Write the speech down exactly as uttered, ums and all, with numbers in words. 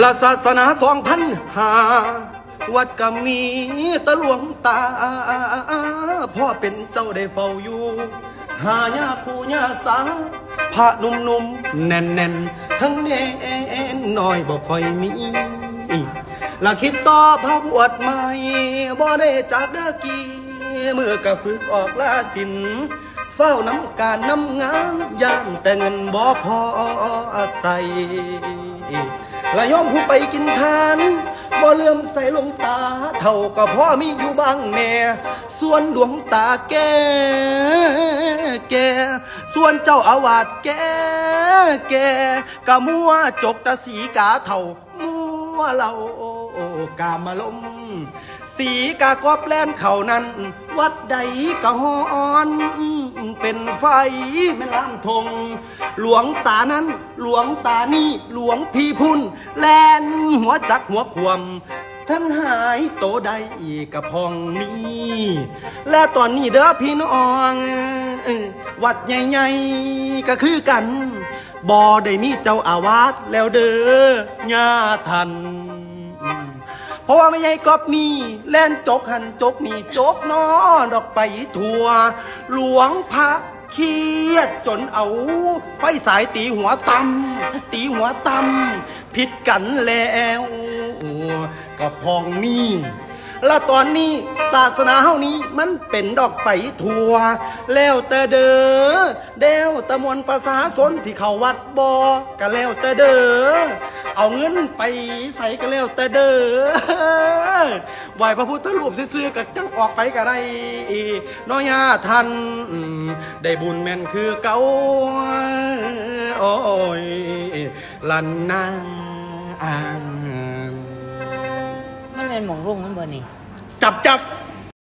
ละศาสนาสองพันห้า วัดก็มีแต่หลวงตา พ่อเป็นเจ้าได้เฝ้าอยู่ หาญาครูญาสา พระหนุ่มๆ แน่นๆ ทั้งเนนน้อยบ่ค่อยมี ละคิดต่อพระบวชใหม่ บ่ได้จากเด้อกี้ มือก็ฝึกออกลาศีล เฝ้าน้ำการน้ำงาน ย่านแต่เงินบ่พอใส่ ละโยมผู้ไปกินทาน บ่เหลื่อมใสหลวงตา เฒ่าก็พอมีอยู่บ้างแน่ ส่วนหลวงตาแก่แก่ ส่วนเจ้าอาวาสแก่แก่ กะมัวจกตะสีกาเฒ่า มัวเหล้ากามารมณ์ สีกากอบแล่นเขานั้น วัดใดกะฮ้อน เป็นไฟแม่น้ำทง หลวงตานั้น หลวงตานี่ หลวงพี่พุ่น แล่นหัวจักหัวขวม ทั้งหายโตได้อีกกะพองนี้ และตอนนี้เด้อพี่น้อง เออ วัดใหญ่ๆ ก็คือกัน บ่ได้มีเจ้าอาวาสแล้วเด้อ ญาท่าน เพราะว่าแม่ใหญ่ก๊อบนี่ แล่นจกหันจกนี่ จกนอดอกไปทั่ว หลวงพระเครียดจนเอาไฟสายตีหัวตำ ตีหัวตำ ผิดกันแล้ว กะพองนี้ และตอนนี้ศาสนาเฮานี้มันเป็นดอกไปทั่ว แล้วแต่เด้อ แล้วแต่มวลประชาชนที่เข้าวัดบ่ กะแล้วแต่เด้อ เอาเงินไปใส่กะแล้วแต่เด้อ ไหว้พระพุทธรูปซื่อๆ กะจั่งออกไปกะได้ เนาะญาท่าน ได้บุญแม่นคือเก่า โอ้ย ลันนา มันเป็นหม่องลงมันบ่นี่ จับจับ